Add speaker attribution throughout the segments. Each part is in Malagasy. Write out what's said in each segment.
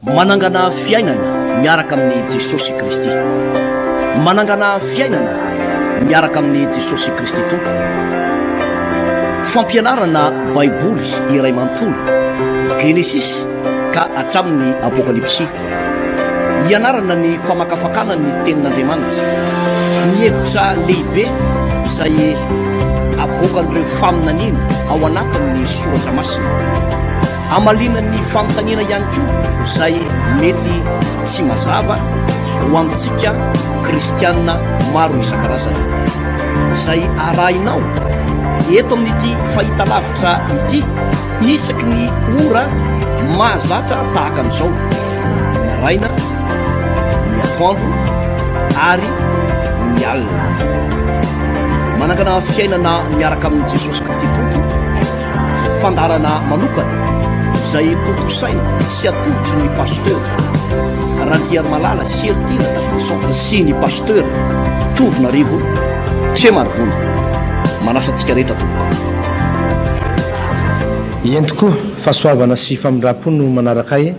Speaker 1: Manangana fiainana miaraka amin'i Jesosy Kristy. Manangana fiainana miaraka amin'i Jesosy Kristy Tompo. Fampianarana Baiboly iray manontolo, Genesisy ka hatramin'ny Apokalypsy. Ianarana ny famakafakana ny Tenin'Andriamanitra, ny hevitra lehibe izay avoakan'ireo faminaniana ao anatin'ny Soratra Masina. Hamaliana ny fanontaniana ihany koa izay mety tsy mazava ho antsika kristiana maro isan-karazany. Izay arahinao eto amin'ity fahitalavitra ity isaky ny ora mahazatra tahaka an'izao, ny maraina, ny atoandro ary ny alina. Manangana fiainana miaraka amin'i Jesosy Kristy Tompo. Fandaharana manokana izay tontosaina sy atolotry ny Pasteur Randriarimalala Heritiana Davidson sy ny Pasteur Tovonarivo Tremarivony. Manasa antsika rehetra tompoko.
Speaker 2: Eny tokoa, fahasoavana sy famindram-po no manaraka ahy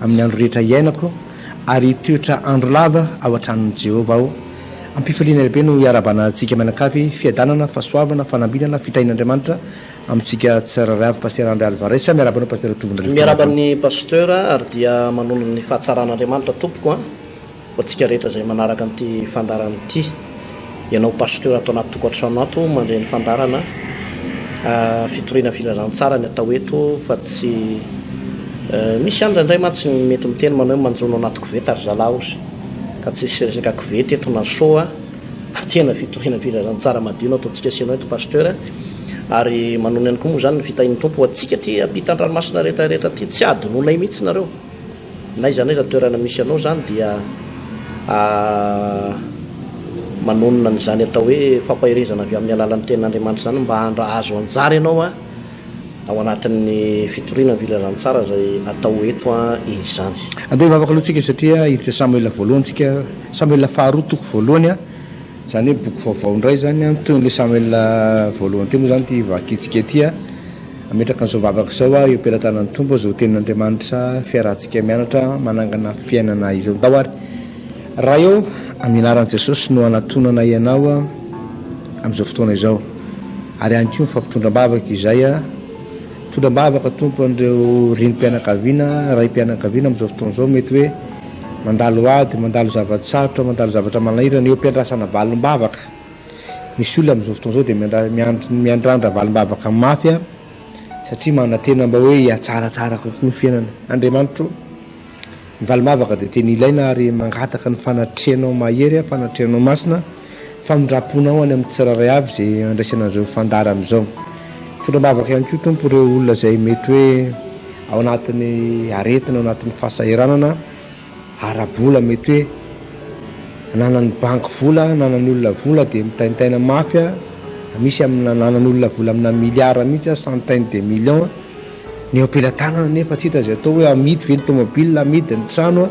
Speaker 2: amin'ny andro rehetra iainako, ary hitoetra andro lava ao an-tranon'i Jehovah aho. Am-pifaliana lehibe no iarahabana antsika mianakavy, fiadanana, fahasoavana, fanambinana, fitahian'Andriamanitra amintsika tsirairay avy. Pasitera André Alvarez, miarahaba anao Pasitera Tovonarivo
Speaker 1: Miarahaba ny Pasteur ary dia manonona ny fahatsaran'Andriamanitra tompoko an. Ho antsika rehetra izay manaraka an'ity fandaharana ity, ianao Pasteur ato anaty tokantrano ato mandre ny fandaharana, fitoriana filazantsara ny atao eto fa tsy misy ihany indraindray mantsy ny mety miteny manao hoe manjono anaty koveta ry zalahy ozy ka tsisy resaka koveta eto na seau fa tena fitoriana filazantsara madio no ataontsika sy ianao eto Pasteur ary manona ihany koa moa izany ny fitahian'ny Tompo ho antsika aty ampitan-dranomasina rehetra rehetra aty tsy hadinonay mihitsy nareo. N'aiza n'aiza toerana misy anao izany dia manonona an'izany atao hoe fampaherezana avy amin'ny alalan'ny tenin'Andriamanitra izany mba hahazo anjara ianao ao anatin'ny fitoriana ny filazantsara izay atao eto izany.
Speaker 2: Andeha hivavaka aloha tsika satria hiditra Samoela voalohany tsika, Samoela faharoa toko voalohany a, izany hoe boky vaovao indray izany an, toy an'ilay Samoela voalohany teo moa izany ity vakintsika ity a. Hametraka an'izao vavaka izao aho eo am-pelatanan'ny Tompo, izao tenin'Andriamanitra fiarahantsika mianatra manangana fiainana izao. Ndao ary. Ray ô, amin'ny anaran'i Jesosy no anatonanay Anao amin'izao fotoana izao. Ary ihany koa mifampitondra am-bavaka izay. Mitondra am-bavaka Tompo an'ireo renim-pianakaviana, raim-pianakaviana amin'izao fotoana izao mety hoe mandalo ady, mandalo zava-tsarotra, mandalo zavatra manahirana eo am-piandrasana valim-bavaka. Misy olona amin'izao fotoana izao dia miandrandra valim-bavaka mafy satria manantena mba hoe hihatsaratsara kokoa ny fiainana. Andriamanitro ô, ny valim-bavaka dia tena ilaina ary mangataka ny fanatrehanao mahery aho, fanatrehanao masina, famindram-ponao any amin'ny tsirairay avy izay andraisana an'izao fandaharana izao. Mitondra am-bavaka ihany koa Tompo ireo olona izay mety hoe ao anatin'ny aretina, ao anatin'ny fahasahiranana. ara-bola mety hoe ananan'ny banky vola, ananan'ny olona vola dia mitaintaina mafy a, misy amina ananan'ny olona vola amina milliard mihitsy a, centaine de millions, ny eo am-pelatanana nefa tsy hita izay atao hoe amidy ve ny tomobile, amidy ny trano a,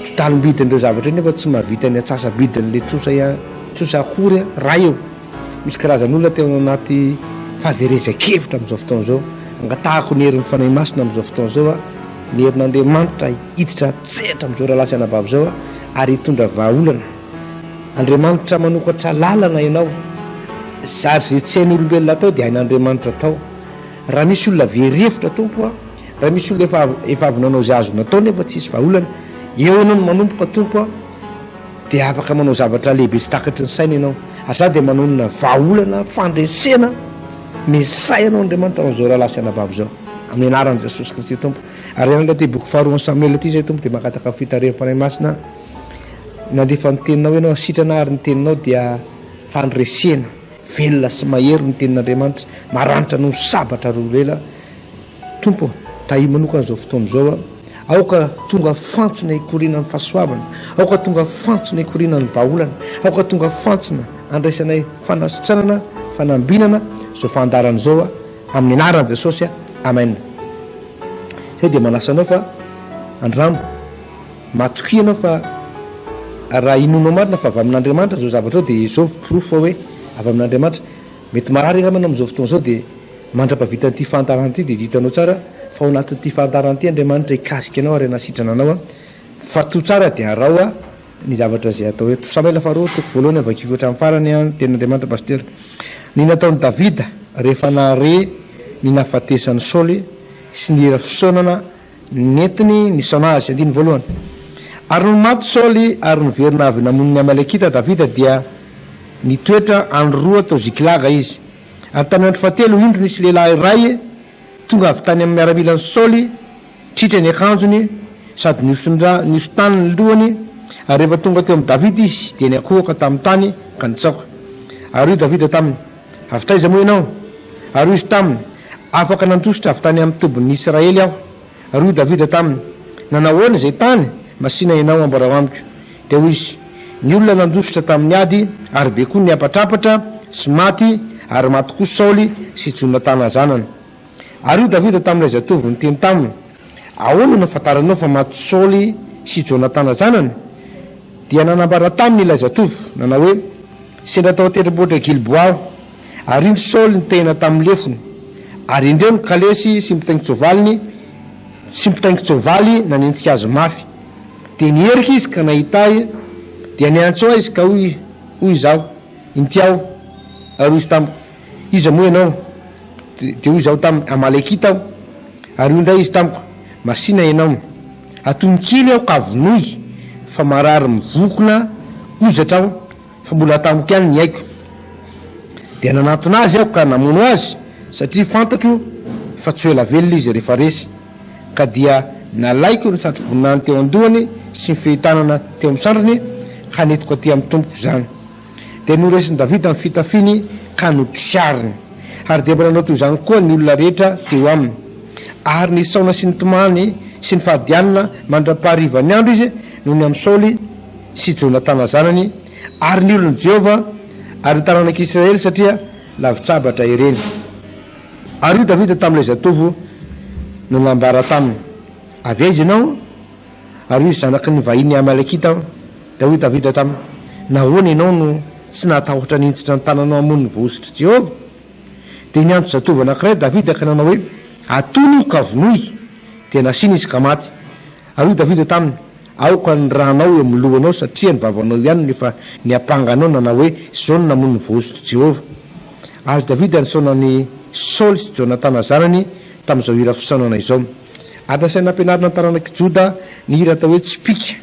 Speaker 2: totalim-bidin'ireo zavatra ireo nefa tsy mahavita ny antsasa-bidin'ilay trosa ihany, trosa akory a, ray eo. Misy karazan'olona tena ao anaty fahaverezan-kevitra amin'izao fotoana izao, angatahako ny herin'ny Fanahy Masina amin'izao fotoana izao a. Ny herin'Andriamanitra hiditra an-tsehatra amin'izao rahalahy sy anabavy izao ary hitondra vahaolana. Andriamanitra manokatra lalana ianao. Zary izay tsy hain'ny olombelona atao dia hain'Andriamanitra atao. Raha misy olona very hevitra Tompo a, raha misy olona efa efa avy nanao izay azo natao nefa tsisy vahaolana, eo ianao no manomboka Tompo a, dia afaka manao zavatra lehibe tsy takatry ny saina ianao. Ary za dia manonona vahaolana, fandresena, Mesaia anao Andriamanitra amin'izao rahalahy sy anabavy izao. Amin'ny anaran'i Jesosy Kristy Tompo. Ary hanana ity boky faharoan'i Samoela ity izay Tompo dia mangataka ny fitarihan'ny Fanahy Masina. Nandefa ny teninao ianao, sitrana ary ny teninao dia fandresena. Velona sy mahery ny tenin'Andriamanitra, maranitra noho ny sabatra roa lela. Tompo ô, tahio manokana izao fotoana izao aho. Aoka tonga fantsona hikoriana ny fahasoavana. Aoka tonga fantsona hikoriana ny vahaolana. Aoka tonga fantsona andraisanay fanasitranana, fanambinana izao fandaharana izao aho. Amin'ny anaran'i Jesosy aho. Amen. Izay dia manasa anao fa andramo. Matokia ianao fa raha inoanao marina fa avy amin'Andriamanitra izao zavatra izao dia izao porofo fa hoe avy amin'Andriamanitra. Mety marary angamba ianao amin'izao fotoana izao dia. Mandra-pahavitan'ity fandaharana ity dia hitanao tsara fa ao anatin'ity fandaharana ity Andriamanitra hikasika anao ary hanasitrana anao. Fa to tsara dia araho ny zavatra izay atao eto. Samoela faharoa toko voalohany vakiko hatramin'ny farany ny tenin'Andriamanitra Pasitera. Ny nataon'i Davida rehefa nahare ny nahafatesan'i Saoly sy ny hira fisaonana nentiny nisaona azy. Andininy voalohany. Ary nony maty Saoly ary niverina avy namono ny Amalekita Davida dia nitoetra andro roa tao Ziklaga izy. Ary tamin'ny andro fahatelo, indro nisy lehilahy iray tonga avy tany amin'ny miaramilan'i Saoly, tritra ny akanjony, sady nihoson-dra, nihoson-tany ny lohany, ary rehefa tonga teo amin'i Davida izy, dia niankohoka tamin'ny tany ka nitsaoka. Ary hoy Davida taminy, Avy taiza moa ianao? Ary hoy izy taminy, Afaka nandositra avy tany amin'ny tobin'ny Israely aho. Ary hoy Davida taminy, Nanao ahoana izay tany? Masìna ianao, ambarao amiko. Dia hoy izy, Ny olona nandositra tamin'ny ady, ary be koa ny niapatrapatra sy maty, ary maty koa Saoly sy Jonatana zanany. Ary hoy Davida tamin'ilay zatovo niteny taminy, Ahoana no ahafantaranao fa maty Saoly sy Jonatana zanany? Dia nanambara taminy ilay zatovo, nanao hoe, Sendra tao an-tendrombohitra Gilboa aho, ary indro Saoly nitehina tamin'ny lefony, ary indreo ny kalesy sy mpitaingin-tsoavaliny sy mpitaingin-tsoavaly nanenjika azy mafy. Dia niherika izy ka nahita ahy, dia niantso ahy izy ka hoy hoy izaho, Inty aho. Ary hoy izy tamiko, Iza moa ianao? Dia hoy izaho taminy, Amalekita aho. Ary hoy indray izy tamiko, Masìna ianao. Atony kely aho ka vonoy, fa marary mivokona hozatra aho, fa mbola tamiko ihany ny aiko. Dia nanantona azy aho ka namono azy, satria fantatro fa tsy ho ela velona izy rehefa resy. Ka dia nalaiko ny satroboninahiny teo an-dohany sy ny fehi-tanana teo amin'ny sandriny, ka nentiko aty amin'ny tompoko izany. Dia noresin'i Davida ny fitafiany ka notriariny. Ary dia mba nanao toy izany koa ny olona rehetra teo aminy. Ary nisaona sy nitomany sy nifady hanina mandra-paharivan'ny andro izy noho ny amin'i Saoly sy Jonatana zanany ary ny olon'i Jehovah ary ny taranak'Israely, satria lavin-tsabatra ireny. Ary hoy Davida tamin'ilay zatovo nanambara taminy, Avy aiza ianao? Ary hoy izy, Zanaky ny vahiny Amalekita aho. Dia hoy Davida taminy, Nahoana ianao no tsy nahatahotra nihinjitra ny tananao hamono ny voahosotr'i Jehovah? Dia niantso zatovo anankiray Davida ka nanao hoe, Atony io ka vonoy! Dia nasiany izy ka maty. Ary hoy Davida taminy, Aoka ny ranao eo amin'ny lohanao, satria ny vavanao ihany no efa niampanga anao nanao hoe, 'Izao no namono ny voahosotr'i Jehovah. Ary Davida nisaona an'i Saoly sy Jonatana zanany tamin'izao hira fisaonana izao. Ary nasaina nampianarina ny taranak'i Joda ny hira atao hoe Tsipìka.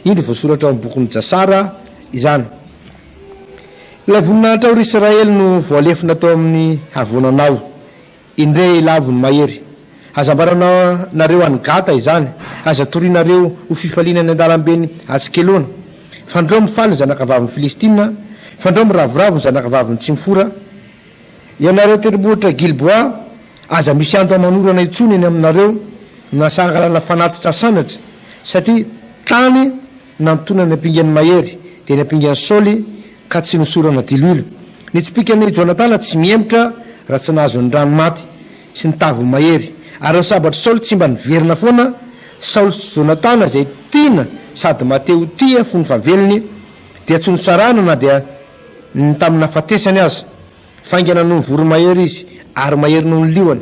Speaker 2: Indro voasoratra ao amin'ny bokin'i Jasara izany. Ilay voninahitrao, ry Israely, no voalefona tao amin'ny havoananao. Indre lavo ny mahery. Aza ambaranareo any Gata izany, aza torianareo ho fifaliana any an-dalamben'i Askelona. Fandrao mifaly ny zanakavavin'ny Filistina, fandrao miravoravo ny zanakavavin'ny Tsimfora. Ianareo tendrombohitra Gilboa, aza misy ando aman'orana intsony eny aminareo, na sanganana fanatitra asandratra, satria tany Nantona ny ampingan'ny mahery, dia ny ampingan'i Saoly, ka tsy nosorana diloilo. Ny tsipìkan'i Jonatana tsy mihemotra raha tsy nahazo ny rano maty sy ny taviny mahery, ary ny sabatr'i Saoly tsy mba niverina foana. Saoly sy Jonatana, izay tiana sady mate ho tia fony fahavelony, dia tsy nosarahina na dia ny tamin'ny nahafatesany aza. Faingana noho ny voromahery izy, ary mahery noho ny liona.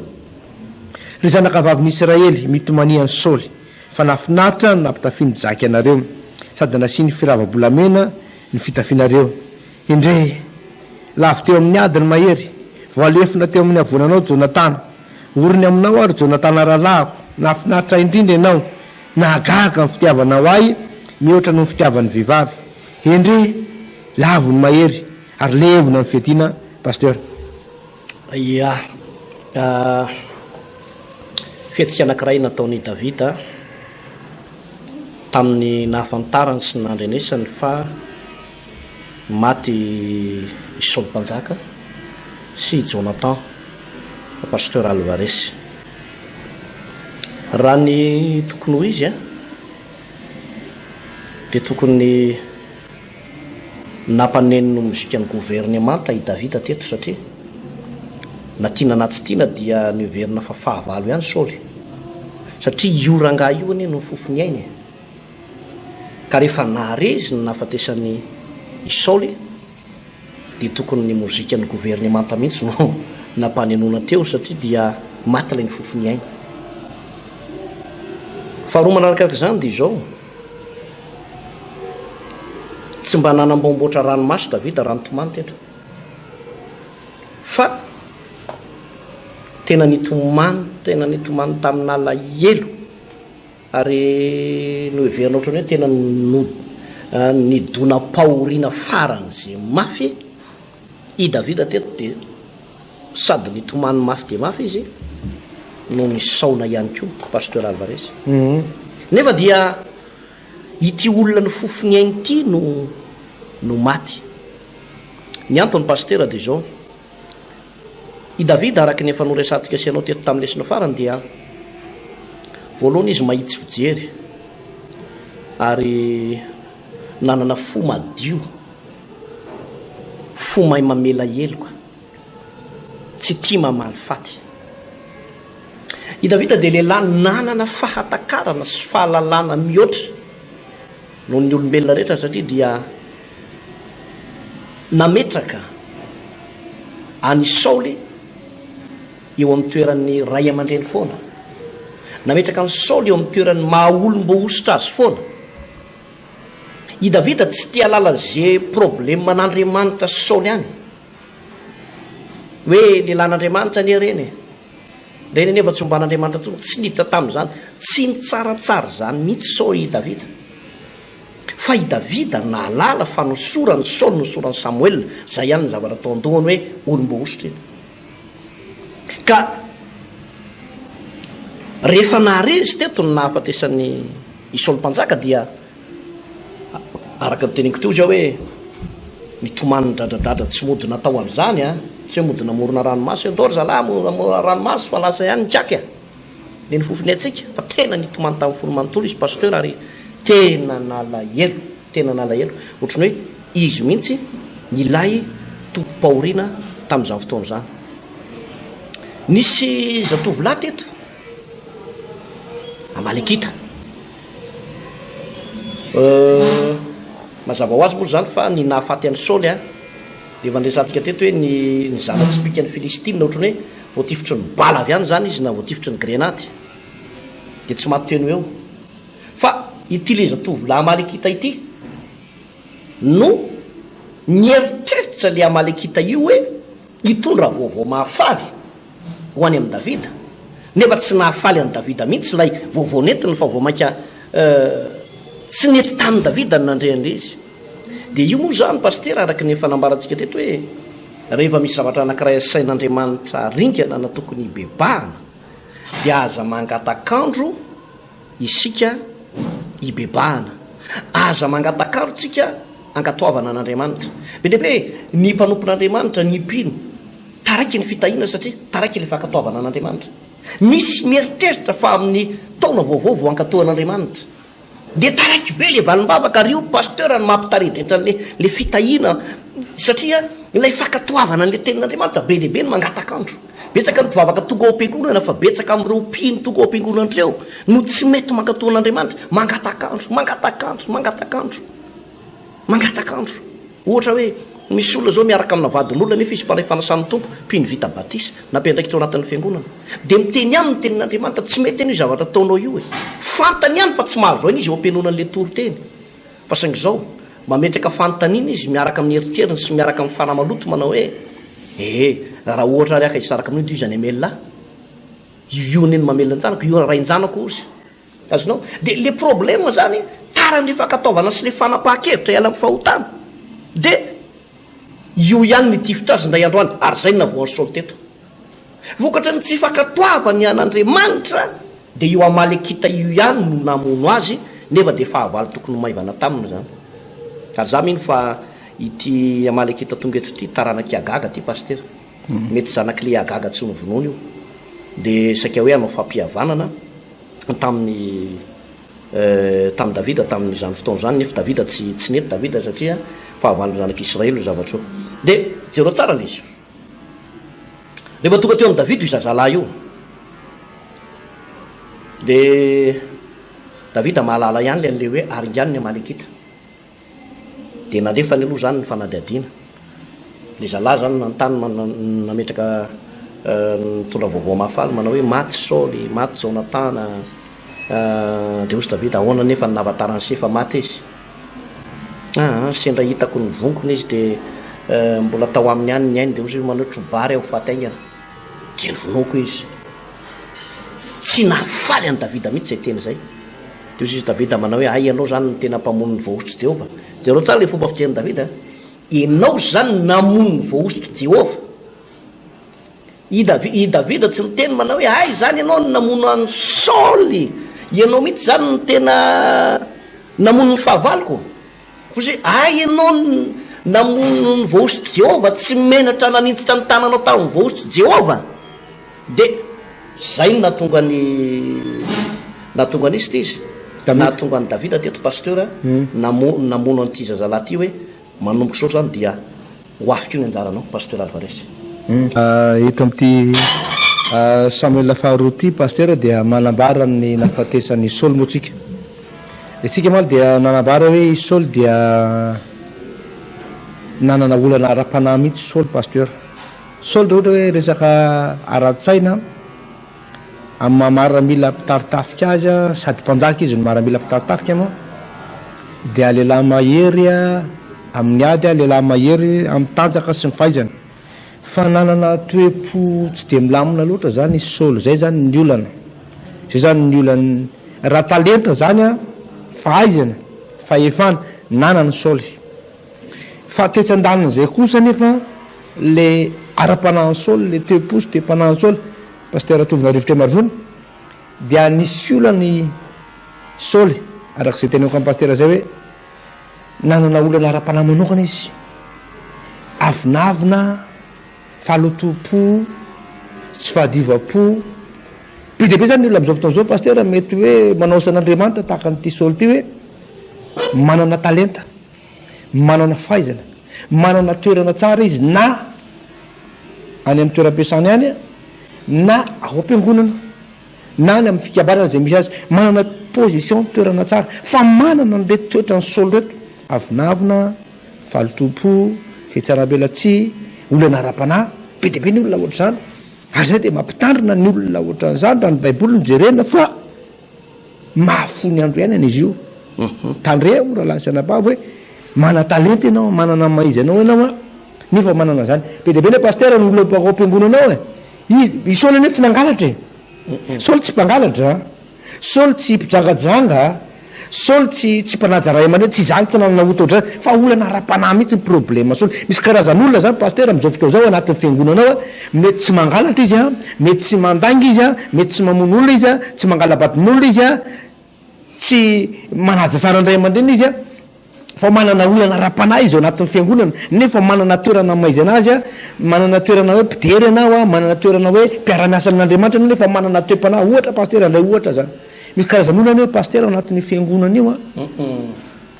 Speaker 2: Ry zanakavavin'i Israely, mitomania an'i Saoly, fa nahafinaritra ny nampitafiany jaky anareo, sady nasiany firava-bolamena ny fitafianareo. Endrey! Lavo teo amin'ny ady ny mahery, voalefona teo amin'ny havoananao Jonatana. Ory ny aminao aho, ry Jonatana rahalahiko, nahafinaritra ahy indrindra ianao, nahagaga ny fitiavanao ahy mihoatra noho ny fitiavan'ny vehivavy. Endrey! Lavo ny mahery, Ary levona ny fiadiana Pasteur.
Speaker 1: Ia. Fihetsika anankiray nataon'i Davida tamin'ny nahafantarany sy nandrenesany fa maty i Saoly Mpanjaka sy i Jonathan, Pasteur Alvarez. Raha ny tokony ho izy dia tokony Nampaneno ny mozikan'ny governemanta i Davida teto satria na tiana na tsy tiana dia noheverina fa fahavalo ihany Saoly. Satria io rangahy io anie no fofony ainy e. Ka rehefa nahare izy ny nahafatesan'i i Saoly dia tokony ny mozikan'ny governemanta mihitsy no nampanenoana teo satria dia maty ilay nifofo ny ainy. Faharoa manarakaraka izany dia izao, tsy mba nanamboamboatra ranomaso Davida raha nitomany teto, fa tena nitomany, tena nitomany tamin'alahelo ary noheverina ohatran'ny hoe tena no nidonam-pahoriana faran'izay mafy i Davida teto dia Sady nitomany mafy dia mafy izy no nisaona ihany koa, Pasteur Alvarez. Nefa dia ity olona nifofo ny ainy ity no no maty. Ny antony Pasitera dia izao, i Davida araka ny efa noresahantsika sy ianao teto tamin'ny lesona farany dia voalohany izy mahitsy fijery ary nanana fo madio, fo mahay mamela heloka. Tsy tia mamaly faty. I Davida dia lehilahy nanana fahatakarana sy fahalalana mihoatra noho ny olombelona rehetra satria dia nametraka an'i Saoly eo amin'ny toeran'ny ray aman-dreny foana. Nametraka an'i Saoly eo amin'ny toeran'ny maha olom-boahosotra azy foana. I Davida tsy te halala ze problème an'Andriamanitra sy Saoly any. Hoe lehilahin'Andriamanitra anie ireny e. Ireny anie efa tsy omban'Andriamanitra intsony. Tsy niditra tamin'izany. Tsy nitsaratsara izany mihitsy Saoly i Davida. Fa i Davida nahalala fa nosoran'i Saoly, nosoran'i Samoela. Izay ihany ny zavatra tao an-dohany hoe olom-boahosotra iny. Ka rehefa nahare izy teto ny nahafatesan'i i Saoly mpanjaka dia araka ny teneniko teo izy aho hoe nitomany nidradradradra tsy mody natao an'izany a, tsy hoe mody namorona ranomaso hoe ndao ry zalahy hamorona ranomaso fa lasa ihany ny kiaka le nifofony antsika fa tena nitomany tamin'ny fony manontolo izy pasteur ary tena nalahelo, tena nalahelo ohatran'ny hoe izy mihitsy ilay tompom-pahoriana tamin'izany fotoana izany. Nisy zatovolahy teto, Amalekita. Mazava ho azy moa izany fa ny nahafaty an'i Saoly a, dia efa niresahantsika teto hoe ny ny zana-tsipìkan'ny Filistina ohatran'ny hoe voatifitry ny bala avy any izany izy na voatifitry ny grenady, dia tsy maty teo no eo. Fa ity ilay zatovolahy Amalekita ity no nieritreritra ilay Amalekita io hoe hitondra vaovao mahafaly ho any amin'i Davida, nefa tsy nahafaly an'i Davida mihitsy ilay vaovao nentiny fa vao mainka tsy nety tamin'i Davida ny nandre an'ilay izy. Dia io moa izany Pasitera araka ny efa nambarantsika teto hoe rehefa misy zavatra anankiray asain'Andriamanitra ringana na tokony hibebahana dia aza mangatak'andro isika hibebahana. Aza mangatak'andro tsika ankatoavana an'Andriamanitra. Be dia be ny mpanompon'Andriamanitra, ny mpino, taraiky ny fitahiana satria taraiky ilay fankatoavana an'Andriamanitra. Misy mieritreritra fa amin'ny taona vaovao vao hankatoa an'Andriamanitra. Dia taraiky be ilay valim-bavaka ary io pasteur no mampitaredretra an'ilay ilay fitahiana satria ilay fankatoavana an'ilay tenin'Andriamanitra be dia be ny mangatak'andro. Betsaka ny mpivavaka tonga ao am-piangonana fa betsaka amin'ireo mpino tonga ao am-piangonana ireo no tsy mety mankatoa an'Andriamanitra. Mangatak'andro, mangatak'andro, mangatak'andro. Mangatak'andro. Ohatra hoe, misy olona izao miaraka amina vadin'olona nefa izy mpandray fanasan'ny Tompo, mpino vita batisa, na mpiandraikitra ao anatin'ny fiangonana. Dia miteny aminy ny tenin'Andriamanitra, tsy mety anie io zavatra ataonao io e. Fantany ihany fa tsy mahazo aina izy eo am-pihainoana an'ilay toriteny. Fa saingy izao, mametraka fanontaniana izy miaraka amin'ny eritreriny sy miaraka amin'ny fanahy maloto manao hoe, Ee, raha ohatra ary aho ka hisaraka amin'io dia iza ny hamelona ahy? Io anie no mamelona an-janako, io rain-janako ozy. Azonao? Dia le problème zany, tara ny fankatoavana sy le fanapahan-kevitra hiala amin'ny fahotana, dia io ihany no hitifitra azy indray andro any, ary izay no navoan'i Saoly teto. Vokatry ny tsy fankatoavany an'Andriamanitra, dia io Amalekita io ihany no namono azy, nefa dia fahavalo tokony ho maivana taminy izany. Ary za mino fa ity Amalekita tonga eto ity, taranak'i Agaga ity Pasitera. Mety zanak'ilay Agaga tsy novonoina io. Dia saika hoe hanao fampihavanana. tamin'ny tamin'i Davida tamin'izany fotoana izany, nefa Davida tsy tsy nety Davida satria fahavalon'ny zanak'Israely io zavatra io. Dia jereo tsara ilay izy. Rehefa tonga teo amin'i Davida io zazalahy io, dia Davida mahalala ihany ilay an'ilay hoe aringano ny Amalekita. Dia nalefany aloha izany ny fanadihadiana. Ilay zalahy izany nanontany, nametraka Nitondra vaovao mahafaly manao hoe, Maty Saoly, maty Jonatana. Dia hoy Davida, Ahoana anefa no nahafantaran'i Se fa maty izy? Aa, sendra hitako nivonkona izy dia mbola tao aminy ihany ny ainy, dia hoy izy manao hoe, Trobary aho ho faty haingana. Dia novonoiko izy. Tsy nahafaly an'i Davida mihitsy izay teny izay. Dia hoy izy Davida manao hoe, Hay ianao izany no tena mpamono ny voahosotr'i Jehovah. Jereo tsara ilay fomba fijerin'i Davida. Ianao izany no namono ny voahosotr'i Jehovah. I Davi, i Davida tsy niteny manao hoe, Hay izany ianao no namono an'i Saoly, ianao mihitsy izany no tena namono ny fahavaloko. Fa izy hoe, Hay ianao no namono ny voahosotr'i Jehovah, tsy menatra naninjitra ny tananao tamin'ny voahosotr'i Jehovah. Dia izay no nahatonga an'i, nahatonga an'iza ity izy? Nahatonga an'i Davida teto Pasteur, namo, namono an'ity zazalahy ity hoe, manomboka izao izany dia. Ho avy koa ny anjaranao Pasteur Alvarez.
Speaker 2: Eto amin'ity Samoela faharoa ity Pasteur dia manambara ny nahafatesan'i Saoly moa tsika. Isika omaly dia nanambara hoe i Saoly dia nanana olana ara-panahy mihitsy Saoly Pasteur. Saoly raha ohatra hoe resaka ara-tsaina Amin'ny maha maramila mpitari-tafika azy, sady mpanjaka izy no maramila mpitari-tafika moa, dia lehilahy mahery amin'ny ady, lehilahy mahery amin'ny tanjaka sy ny fahaizana. Fa nanana toe-po tsy dia milamina loatra izany i Saoly, izay izany ny olana. Izay izany ny olan'ny, raha talenta izany, fahaizana, fahefana, nanan'i Saoly. Fa tetsy andanin'izay kosa anefa, ilay ara-panahin'i Saoly, ilay toe-po sy toe-panahin'i Saoly, Pasteur Tovonarivo Tremarivony, dia nisy olana i Saoly, araka izay teneniko amin'ny pasitera izay hoe nanana olana ara-panahy manokana izy, avonavona, fahalotoam-po, tsy fahadiovam-po, be dia be izany ny olona amin'izao fotoana izao pasitera mety hoe manao asan'Andriamanitra tahaka an'ity Saoly ity hoe manana talenta, manana fahaizana, manana toerana tsara izy na any amin'ny toeram-piasany any na ao am-piangonana na any amin'ny fikambanana izay misy azy, manana position, toerana tsara, fa manana an'ireto toetran'i Saoly ireto, avonavona, fahalotoam-po, fihatsaram-belatsihy, olana ara-panahy, be dia be ny olona ohatr'izany, ary izay dia mampitandrina ny olona ohatran'izany raha ny Baiboly no jerena fa Mahafoy ny andro iainana izy io. Tandremo rahalahy sy anabavy hoe manan-talenta ianao, manana ny maha izy anao ianao an, nefa manana an'izany. Be dia be ilay pasitera no olona ao am-piangonana ao e. Izy, i Saoly anie tsy nangalatra e. Saoly tsy mpangalatra, Saoly tsy mpijangajanga, Saoly tsy tsy mpanaja ray aman-dreny, tsy izany, tsy nanana ota ohatr'izany, fa olana ara-panahy mihitsy ny problème Saoly. Misy karazan'olona izany pasitera amin'izao fotoana izao anatin'ny fiangonana ao an, Mety tsy mangalatra izy an, mety tsy mandainga izy an, mety tsy mamono olona izy an, tsy mangala-badin'olona izy an, tsy manaja tsara ny ray aman-dreny izy an, fa manana olana ara-panahy izy ao anatin'ny fiangonana, nefa manana toerana maizina azy an, manana toerana hoe mpidera ianao an, manana toerana hoe mpiara-miasa amin'Andriamanitra ianao nefa manana toe-panahy, ohatra pasitera, indray ohatra zany. Misy karazan'olona anie pasitera ao anatin'io fiangonana io an,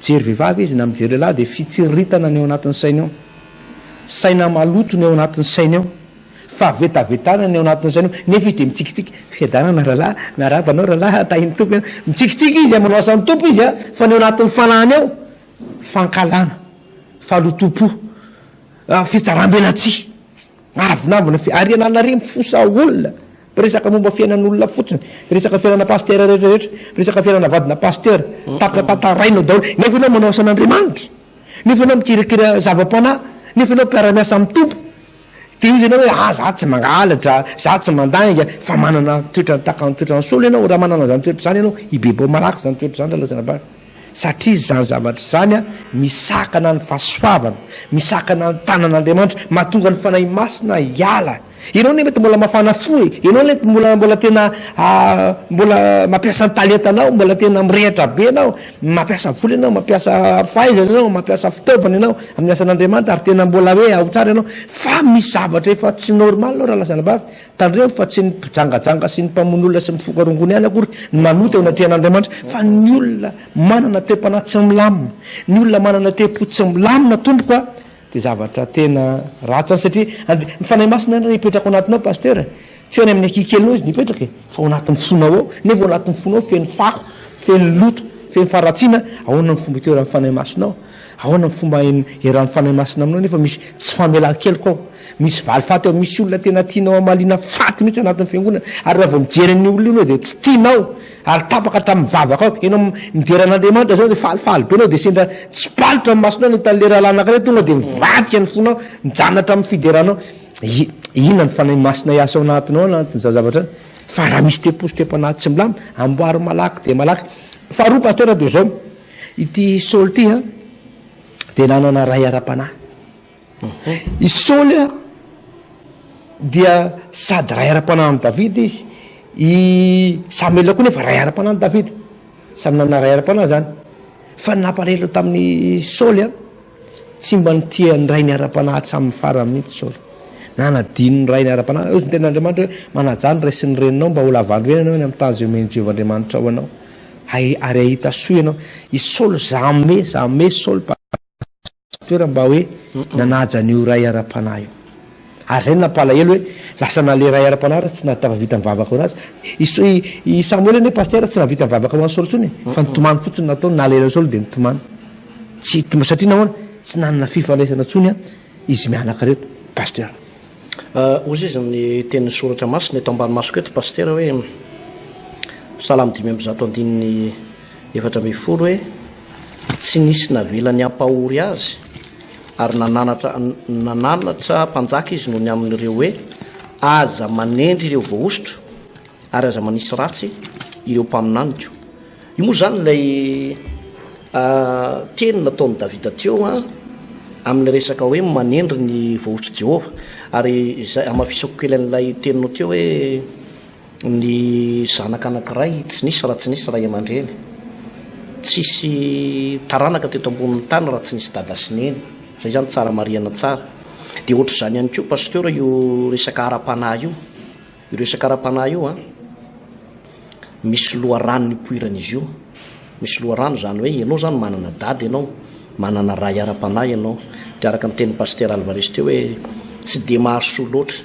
Speaker 2: mijery vehivavy izy na mijery lehilahy dia fitsiriritana ny ao anatin'ny sainy ao. Saina maloto ny ao anatin'ny sainy ao, fahavetavetana ny ao anatin'ny sainy ao, nefa izy dia mitsikitsiky, fiadanana rahalahy, miarahaba anao rahalahy, tahin'ny Tompo ianao, mitsikitsiky izy, manao asan'ny Tompo izy an, fa ny ao anatin'ny fanahiny ao, fankahalana, fahalotoam-po, fitsaram-belatsihy, avonavona, ariananare mifosa olona, miresaka momba fiainan'olona fotsiny, miresaka fiainana pasitera rehetra rehetra, miresaka fiainana vadina pasitera, tapitra tantaraina daholo, nefa ianao manao asan'Andriamanitra. Nefa ianao mikirakira zava-panahy, nefa ianao mpiara-miasa amin'ny Tompo, dia hoy ianao hoe, ah, za tsy mangalatra, za tsy mandainga, fa manana toetra tahaka ny toetran'i Saoly ianao, raha manana an'izany toetra izany ianao, hibebaho malaky izany toetra izany rahalahy sy anabavy, satria izany zavatra izany misakana ny fahasoavana, misakana ny tanan'Andriamanitra, mahatonga ny Fanahy Masina hiala. Ianao anie mety mbola mafana fo e, ianao anie mbola mbola tena mbola mampiasa ny talentanao, mbola tena mirehatra be ianao, mampiasa vola ianao, mampiasa fahaizana ianao, mampiasa fitaovana ianao amin'ny asan'Andriamanitra ary tena mbola hoe ao tsara ianao, fa misy zavatra efa tsy normal ao rahalahy sy anabavy, tandremo fa tsy ny mpijangajanga sy ny mpamono olona sy mifoka rongony ihany akory no manota eo anatrehan'Andriamanitra fa ny olona manana toe-panahy tsy milamina, ny olona manana toe-po tsy milamina tompoko a, Dia zavatra tena ratsy zany satria and ny Fanahy Masina anie hipetraka ao anatinao Pasteur e! Tsy hoe any amin'ny ankihy kelinao izy no hipetraka e! Fa ao anatin'ny fonao ao, nefa ao anatin'ny fonao feno fako, feno loto, feno faharatsiana, ahoana ny fomba itoeran'ny Fanahy Masina ao? Ahoana ny fomba iarahan'ny Fanahy Masina aminao nefa misy tsy famelan-keloka ao? Misy valifaty ao, misy olona tena tianao hamaliana faty mihitsy anatin'ny fiangonana, ary raha vao mijery an'io olona io ianao dia tsy tianao, ary tapaka hatramin'ny vavaka ao. Ianao midera an'Andriamanitra izao dia falifaly be ianao dia sendra tsipalotra ny masonao nahita an'ilay rahalahy anankiray tonga dia mivadika ny fonao, mijanona hatramin'ny fideranao. Inona ny Fanahy Masina hiasa ao anatinao anatin'izany zavatra izany? Fa raha misy toe-po sy toe-panahy tsy milamina, amboary malaky dia malaky. Faharoa Pasteur dia izao, ity Saoly ity an, dia nanana ray ara-panahy. I Saoly dia sady ray ara-panahin'i Davida izy, i Samoela koa nefa ray ara-panahin'i Davida. Samy nanana ray ara-panahy izany. Fa ny nampalahelo tamin'i Saoly, tsy mba nitia ny rainy ara-panahy hatramin'ny farany mihitsy Saoly. Nanadino ny rainy ara-panahy. Hoy ny tenin'Andriamanitra hoe, Manajà ny ray sy ny reninao mba ho lava andro ianao any amin'ny tany izay omen'i Jehovah Andriamanitrao anao, ary hahita soa ianao. I Saoly, jamais, jamais Saoly. Toerana mba hoe nanaja an'io ray ara-panahy io. Ary izay no nampalahelo hoe lasa na le ray ara-panahy ary tsy nahatafavita nivavaka ho anazy. I I Samoela anie pasitera tsy nahavita nivavaka ho an'i Saoly intsony e, fa nitomany fotsiny no nataony, nalahelo an'i Saoly dia nitomany. Tsy satria nahoana? Tsy nanana fifandraisana intsony izy mianaka ireto, pasitera.
Speaker 1: Hozy izy ny tenin'ny soratra masina eto ambany masoko eto pasitera hoe Salamo 105 andininy 14 hoe Tsy nisy navelany hampahory azy, ary nananatra nananatra mpanjaka izy noho ny amin'ireo hoe, Aza manendry ireo voahosotro, ary aza manisy ratsy ireo mpaminaniko. Io moa izany ilay teny nataon'i Davida teo amin'ilay resaka hoe manendry ny voahosotr'i Jehovah. Ary izay hamafisako kely an'ilay teninao teo hoe Ny zanaka anankiray tsy nisy raha tsy nisy ray aman-dreny. Tsisy taranaka teto ambonin'ny tany raha tsy nisy dada sy neny. Zay zany tsara marihana tsara. Dia ohatr'izany ihany koa Pasteur io resaka ara-panahy io. Io resaka ara-panahy io an, misy loharano nipoiran'izy io. Misy loharano izany hoe ianao izany manana dada ianao, manana ray ara-panahy ianao. Dia araka ny tenin'i Pasteur Alvarez teo hoe tsy dia mahasoa loatra.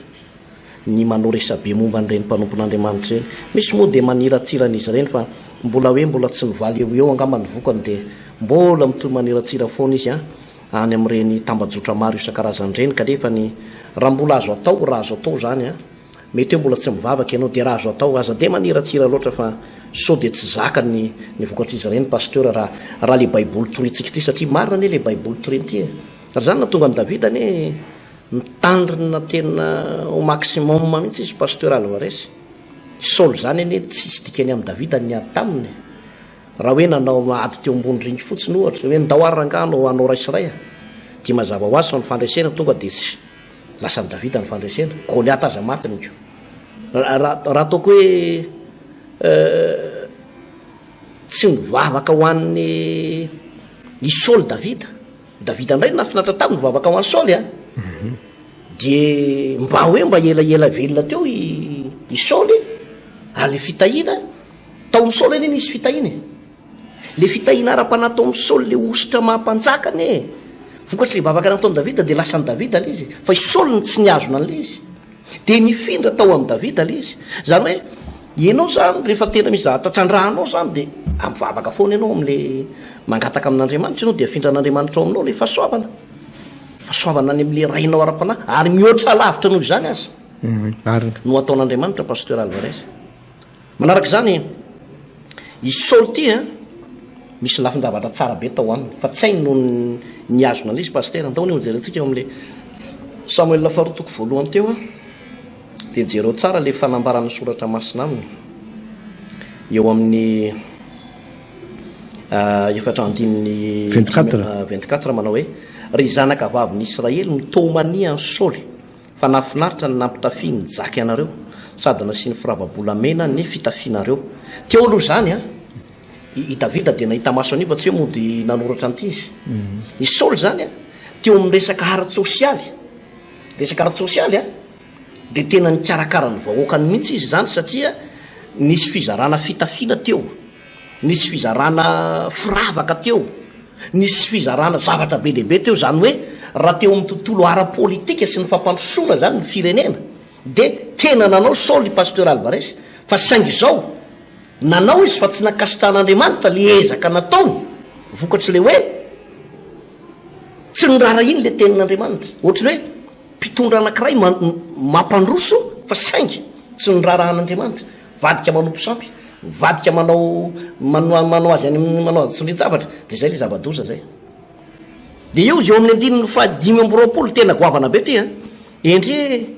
Speaker 1: ny manao resabe momba an'ireny mpanompon'Andriamanitra ireny. Misy moa dia maniratsira an'izy ireny fa mbola hoe mbola tsy nivaly eo ho eo angamba ny vokany dia mbola mitohy maniratsira foana izy any amin'ireny tambajotra maro isan-karazany ireny kanefa ny raha mbola azo atao raha azo atao izany an mety hoe mbola tsy mivavaka ianao dia raha azo atao aza dia maniratsira loatra fa sao dia tsy zaka ny ny vokatr'izy ireny pasteur raha raha le baiboly torintsika ity satria marina anie le baiboly torina ity e ary izany nahatonga an'i Davida anie Mitandrina tena au maximum mihitsy izy Pasteur Alvarez. I Saoly izany anie tsisy dikany amin'i Davida ny niady taminy e. Raha hoe nanao ady teo ambony ringy fotsiny ohatra, hoe ndao ary rangaha hanao hanao ray sy ray a. Dia mazava ho azy fa ny fandresena tonga dia tsy lasan'i Davida ny fandresena. Goliata aza matiny ko. Raha raha ataoko hoe tsy nivavaka ho an'i i Saoly Davida. Davida indray no nahafinaritra taminy nivavaka ho an'i Saoly a. Dia mba hoe mba elaela velona teo i i Saoly ary le fitahiana tao amin'i Saoly anie nisy fitahiana e. Le fitahiana ara-panahy tao amin'i Saoly le hosotra maha mpanjaka anie. Vokatry le vavaka nataon'i Davida dia lasan'i Davida le izy fa i Saoly no tsy nihazona an'le izy. Dia nifindra tao amin'i Davida ilay izy. Izany hoe, ianao izany rehefa tena misy zavatra trandrahanao izany dia mivavaka foana ianao amin'ilay mangataka amin'Andriamanitra ianao dia afindran'Andriamanitra ao aminao ilay fahasoavana. Fahasoavana any amin'ilay rainao ara-panahy ary mihoatra lavitra noho izany aza.
Speaker 2: Marina.
Speaker 1: No ataon'Andriamanitra Pasteur Alvarez. Manaraka izany, i Saoly ity an, misy lafin-javatra tsara be tao aminy, fa tsy hainy no nihazona an'ilay izy Pasitera. Andao anie hojerentsika eo amin'ilay Samoela faharoa toko voalohany teo an, dia jereo tsara ilay fanambaran'ny soratra masina aminy, eo amin'ny efatra andininy 24 manao hoe, Ry zanaka vavin'i Israely, mitomania an'i Saoly, Fa nahafinaritra ny nampitafiany ny jaky anareo, sady nasiany firava-bolamena ny fitafianareo. Teo aloha izany an, i Davida dia nahita maso an'io fa tsy hoe mody nanoratra an'ity izy. I Saoly izany an, teo amin'ny resaka ara-tsosialy, resaka ara-tsosialy an, dia tena nikarakara ny vahoakany mihitsy izy izany satria nisy fizarana fitafiana teo. Nisy fizarana firavaka teo, nisy fizarana zavatra be dia be teo, izany hoe raha teo amin'ny tontolo ara-politika sy ny fampandrosoana izany ny firenena dia tena nanao Saoly Pasteur Alvarez fa saingy izao nanao izy fa tsy nankasitrahan'Andriamanitra le ezaka nataony vokatr'ilay hoe. Tsy noraharahiany ilay tenin'Andriamanitra. Ohatran'ny hoe mpitondra anankiray mampandroso fa saingy tsy noraharahan'Andriamanitra. Mivadika manompo sampy, mivadika manao manao azy any amin'ny manao azy tsindrin-javatra. Dia izay ilay zava-doza izay. Dia eo izy eo amin'ny andininy faha-25, tena goavana be ity an! Endrey,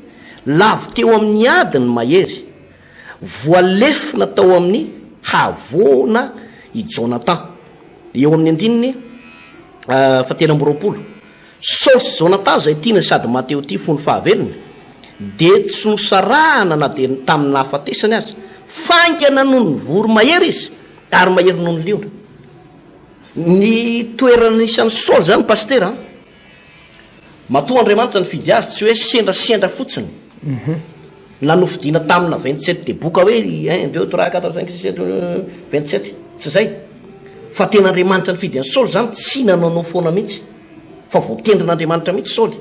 Speaker 1: lavo teo amin'ny ady ny mahery, voalefona tao amin'ny havoana i Jonathan. Eo amin'ny andininy fahatelo amby 20, Saoly sy Jonathan izay tiana sady maha-te-ho-tia fony fahavelony, dia tsy nosarahana na dia tamin'ny nahafatesany aza. Faingana noho ny voromahery izy, ary mahery noho ny liona. Ny toerana nisy an'i Saoly izany Pasitera an! Matoa Andriamanitra nifidy azy tsy hoe sendrasendra fotsiny na nofidiana tamina 27 deboka hoe un, deux, trois, quatre, cinq, six, sept, 27 tsy izay fa tena Andriamanitra nifidy an'i Saoly izany tsy nanaonao foana mihitsy fa voatendrin'Andriamanitra mihitsy Saoly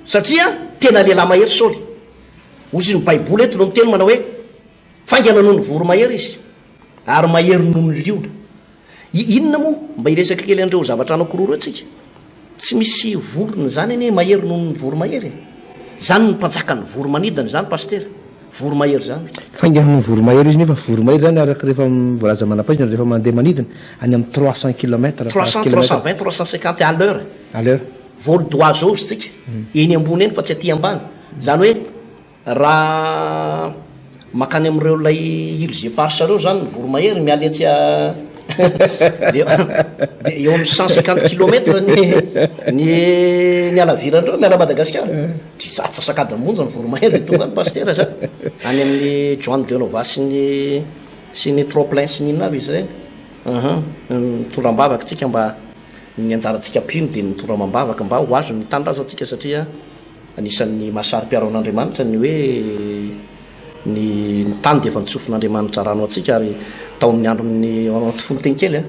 Speaker 1: satria tena lehilahy mahery Saoly. Hoy izy ny Baiboly eto no miteny manao hoe Faingana noho ny voromahery izy, ary mahery noho ny liona. I, inona moa? Mba hiresaka kely an'ireo zavatra anankiroa ireo tsika. Tsy misy vorona izany anie mahery noho ny voromahery e. Izany no mpanjakan'ny voromanidina izany Pasitera. Voromahery izany.
Speaker 2: Faingana noho ny voromahery izy nefa voromahery izany araka rehefa voalaza manam-pahaizana rehefa mandeha manidina any amin'ny 300 kilomètres
Speaker 1: par 300,
Speaker 2: kilomètre.
Speaker 1: 320, 350 à l'heure.
Speaker 2: À l'heure.
Speaker 1: Vol d'oiseau izy tsika. Eny ambony eny fa tsy aty ambany. Izany hoe Raha mankany amin'ireo ilay îles éparses ireo izany ny voromahery miala etsy a dia eo amin'ny 150 kilomètres ny ny ny halaviran'ireo miala Madagasikara. Dia atsasak'adiny monja ny voromahery dia tonga any Pasitera zany. Any amin'ny Juan de Nova sy ny sy ny Trop Plein sy ny inona aby izy ireny. Uhum. Mitondra am-bavaka tsika mba ny anjarantsika mpino dia ny mitondra amam-bavaka mba ho azo ny tanindrazantsika satria Anisan'ny maha saro-piaro an'Andriamanitra ny hoe ny ny tany dia efa notsofin'Andriamanitra rano antsika ary tao amin'ny andron'ny ao anaty fononteny kely a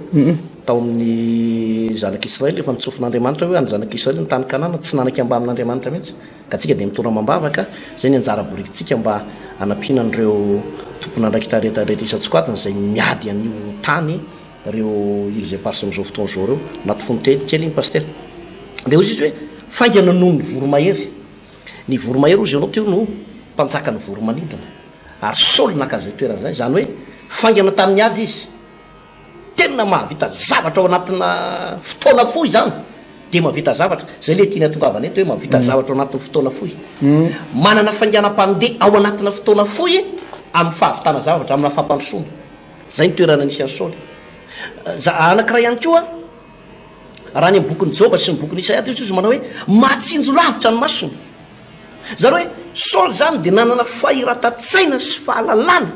Speaker 1: tao amin'ny zanak'Israely efa notsofin'Andriamanitra hoe an'ny zanak'Israely ny tany Kanana tsy nanaiky ambanin'Andriamanitra mihitsy ka antsika dia mitondra amam-bavaka izay ny anjara borikintsika mba hanampiana an'ireo tompon'andraikitra rehetra rehetra isan-tsokajiny izay miady an'io tany Ireo îles éparses amin'izao fotoana izao ireo. Anaty fononteny kely iny Pasitera. Dia hoy izy hoe, faingana noho ny voromahery. Ny voromahery hozy ianao teo no mpanjakan'ny voromanidina. Ary Saoly naka an'izay toerana izay. Izany hoe, faingana tamin'ny ady izy. Tena mahavita zavatra ao anatina fotoana fohy izany. Dia mahavita zavatra. Izay ilay tiany hatongavana eto hoe mahavita zavatra ao anatin'ny fotoana fohy. Manana fainganam-pandeha ao anatina fotoana fohy amin'ny fahavitana zavatra, amina fampandrosoana. Izay ny toerana nisy an'i Saoly. Za, anankiray ihany koa, raha any amin'ny bokin'i Joba sy ny bokin'i Isaia dia hoy izy manao hoe, mahatsinjo lavitra ny masony. Izany hoe, Saoly izany dia nanana fahiratan-tsaina sy fahalalana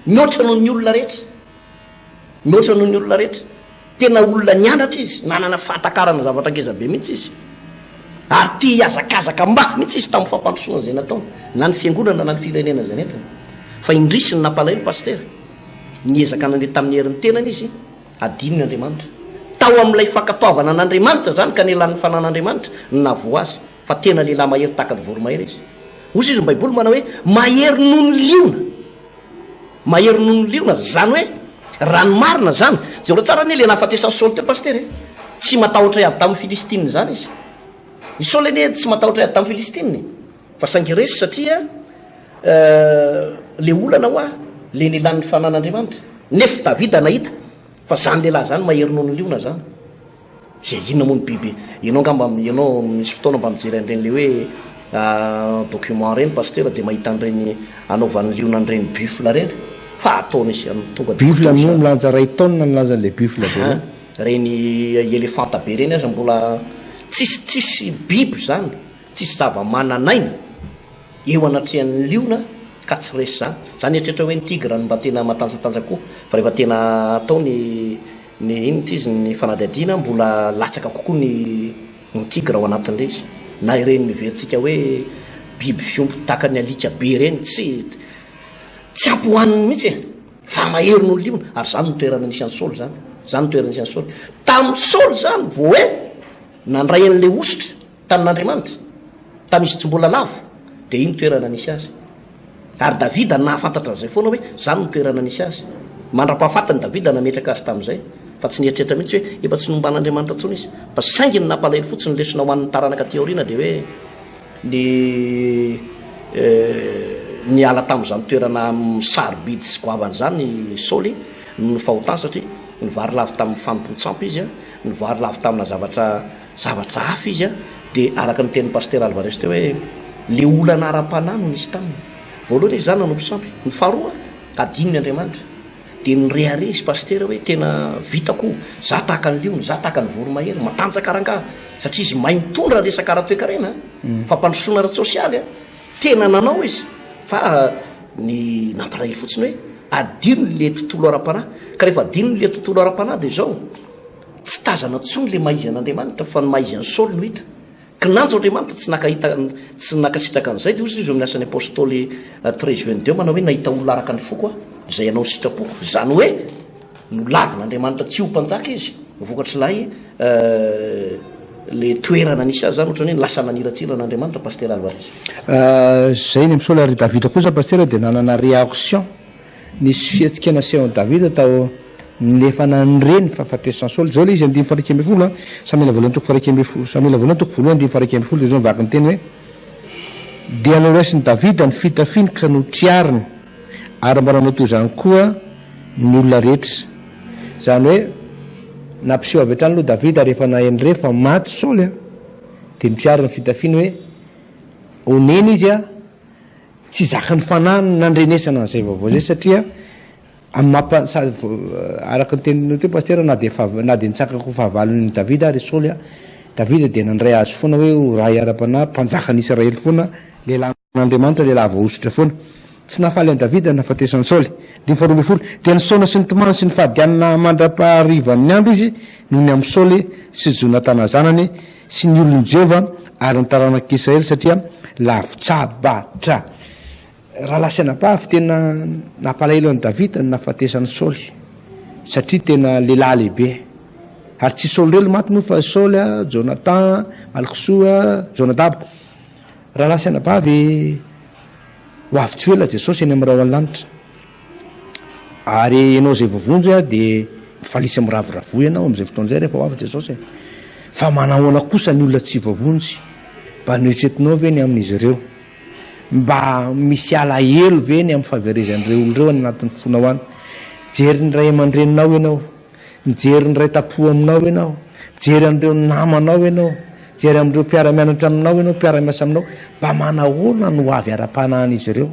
Speaker 1: mihoatra noho ny olona rehetra. Mihoatra noho ny olona rehetra. Tena olona nianatra izy, nanana fahatakarana zavatra ngeza be mihitsy izy. Ary tia hihazakazaka mafy mihitsy izy tamin'ny fampandrosoana izay nataony, na ny fiangonana na ny firenena izay nentiny. Fa indrisy ny nampalahelo Pasitera, niezaka nandeha tamin'ny herin'ny tenany izy, hadinony Andriamanitra. Tao amin'ilay fankatoavana an'Andriamanitra izany ka nialan'ny fanan'Andriamanitra no nahavoa azy, fa tena lehilahy mahery tahaka ny voromahery izy. Hoy izy ny Baiboly manao hoe, mahery noho ny liona. Mahery noho ny liona, zany hoe raha ny marina zany, jereo tsara anie le nahafatesan'i Saoly teo Pasitera e, tsy matahotra hiady tamin'ny Filistina zany izy, i Saoly anie tsy matahotra hiady tamin'ny Filistina e, fa saingy resy satria le olana hoa le nilan'ny fanan'Andriamanitra, nefo Davida nahita fa zany lehilahy zany mahery noho ny liona zany. Izay inona moa ny biby, ianao angamba ianao misy fotoana mba mijery an'ireny le hoe document ireny Pasitera dia mahita an'ireny anaovan'ny liona an'ireny buffle ireny fa ataony izy amin'ny tonga dia
Speaker 2: Buffle
Speaker 1: kitoza.
Speaker 2: moa milanja iray tonne ny lanjan'ilay buffle be ireny.
Speaker 1: Aha, ireny elefanta be ireny aza mbola tsisy tsisy biby izany, tsisy zava-manan'aina eo anatrehan'ny liona ka tsy resy izany. Za nieritreritra hoe ny tigre no mba tena matanjatanjaka koa fa rehefa tena atao ny Ny inona ity izy ny fanadihadiana mbola latsaka kokoa ny ny tigre ao anatin'ilay izy. Na ireny heverintsika hoe biby fiompy tahaka ny alika be ireny tsy tsy ampy hohaniny mihitsy e! Fa mahery noho ny liona. Ary izany no toerana nisy an'i Saoly izany. Izany no toerana nisy an'i Saoly. Tamin'i Saoly izany vao hoe nandray an'ilay hosotra tamin'Andriamanitra, tamin'izy tsy mbola lavo, dia iny toerana nisy azy. Ary Davida nahafantatra an'izay foana hoe izany no toerana nisy azy. Mandra-pahafatiny Davida nametraka azy tamin'izay. Fa tsy nieritreritra mihitsy hoe efa tsy nomban'Andriamanitra intsony izy. Fa saingy ny nampalahelo fotsiny ny lesona ho an'ny taranaka aty aoriana dia hoe ny niala tamin'izany toerana sarobidy sy goavana izany i Saoly noho ny fahotany satria nivarilavo tamin'ny fanompoan-tsampy izy, nivarilavo tamina zavatra zavatra hafa izy dia araka ny tenin'i Pasitera Alvarez teo hoe le olana ara-panahy no nisy taminy. Voalohany izy izany nanompo sampy, ny faharoa adinony Andriamanitra. Dia nirehareha izy pasitera hoe tena vitako, za tahaka ny liona, za tahaka ny voromahery, matanjaka rangaha, satria izy mahay mitondra resaka ara-toekarena, fampandrosoana ara-tsosialy, tena nanao izy, fa ny nampalahelo fotsiny hoe adinony le tontolo ara-panahy, ka rehefa adinony le tontolo ara-panahy dia izao, tsy tazana intsony le maha izy an'Andriamanitra fa ny maha izy an'i Saoly no hita. Kinanjo Andriamanitra tsy naka hita tsy nankasitraka an'izay dia hozy izy eo amin'ny asan'ny apostoly 13 22 manao hoe nahita olona araka ny foko aho izay hanao ny sitrapoko izany hoe nolavin'Andriamanitra tsy ho mpanjaka izy vokatr'ilay le toerana nisy azy zany ohatran'ny hoe lasa naniratsira an'Andriamanitra Pasitera Alvarez.
Speaker 2: Zay ny amin'i Saoly ary Davida kosa Pasitera dia nanana réaction Nisy fihetsika nasehon'i Davida tao nefa nandre ny fahafatesan'i Saoly. Izao ilay izy, andininy faha-11 a, Samoela voalohany toko faha-11, Samoela voalohany toko voalohany andininy faha-11 dia izao ny vaky ny teny hoe, Dia noraisin'i Davida ny fitafiany ka notriariny, ary mba nanao toy izany koa ny olona rehetra. Izany hoe, nampiseho avy hatrany aloha Davida rehefa naheno re fa maty Saoly a, dia notriariny ny fitafiany hoe, onena izy a, Tsy zakan'ny fanahy ny nandrenesana an'izay vaovao izay satria amin'ny maha araka ny teninao teo Pasitera na dia na dia nitsakako ho fahavalon'i Davida ary i Saoly Davida dia nandray azy foana hoe ho ray ara-panahy, mpanjakan'i Israely foana, lehilahin'Andriamanitra, lehilahy voahosotra foana. Tsy nahafaly an'i Davida ny nahafatesan'i Saoly. Andininy faharoa 12, Dia nisaona sy nitomany sy nifady hanina mandra-paharivan'ny andro izy noho ny amin'i Saoly sy Jonatana zanany, sy ny olon'i Jehovah ary ny taranak'Israely, satria lavo-tsabatra. Rahalahy sy anabavy, tena nampalahelo an'i Davida ny nahafatesan'i Saoly, satria tena lehilahy lehibe. Ary tsy Saoly irery no maty moa fa Saoly, Jonathan, Malkisoa, Jonadaba. Rahalahy sy anabavy, ho avy tsy ho ela Jesosy eny amin'ny rahon'ny lanitra. Ary ianao izay voavonjy dia mifalia sy miravoravoa ianao amin'izay fotoana izay rehefa ho avy Jesosy e. Fa manahoana kosa ny olona tsy voavonjy? Mba noeritreretinao ve ny amin'izy ireo? Mba misy alahelo ve ny amin'ny fahaverezan'ireo olona ireo any anatin'ny fonao any? Mijery ny ray aman-dreninao ianao, mijery ny ray tampo aminao ianao, mijery an'ireo namanao ianao, mijery amin'ireo mpiara-mianatra aminao ianao, mpiara-miasa aminao, mba manahoana ny ho avy ara-panahin'izy ireo?